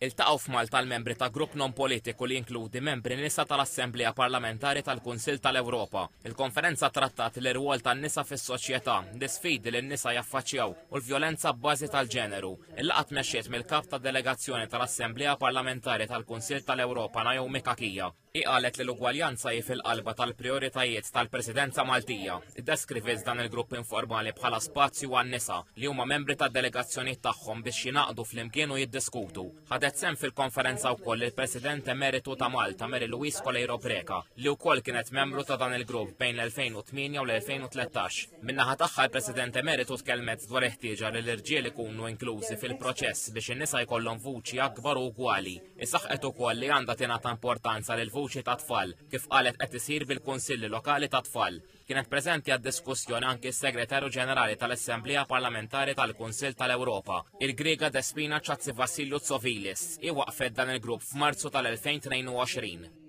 Iltaqgħu f'Malta l-membri ta' grupp non-politiku li jinkludi membri nisa tal-Assemblea Parlamentari tal-Kunsill tal-Ewropa. Il-konferenza trattat l-irwol tan-nisa fis-soċjetà, l-isfidi li n-nisa jaffaċċjaw u l-vjolenza b'bażi tal-ġeneru. Il-laqgħa tmexxiet mill-Kap tad-Delegazzjoni tal-Assemblea Parlamentari tal-Kunsill tal-Ewropa Naomi Cachia. Hi qalet li l-ugwaljanza hi fil-qalba tal-prijoritajiet tal-Presidenza Maltija. Iddeskriviet dan il-grupp informali bħala spazju għan-nisa li huma membri tad-delegazzjonijiet tagħhom biex jingħaqdu flimkien u jiddiskutu. Ħadet sehem fil-konferenza wkoll il-President Emeritu ta' Malta Mary Louise Coleiro Preca li wkoll kienet membru ta' dan il-grupp bejn l-2008 u l-2013. Min-naħa tagħha l-President Emeritu tkellmet dwar il-ħtieġa li l-irġiel ikunu inklużi fil-proċess biex in-nisa jkollhom vuċi akbar u ugwali. Isaħqet ukoll li għandha tingħata importanza lil vuċi tat-tfal, kif qalet qed isir bil-Kunsilli Lokali tat-Tfal. Kienet preżenti għad-diskussjoni anki s-Segretarju Ġenerali tal-Assemblea Parlamentari tal-Kunsill tal-Ewropa, il-Griega Despina Chatzivassiliou Tsovilis. Hi waqqfet dan il-grupp f'Marzu tal-2022.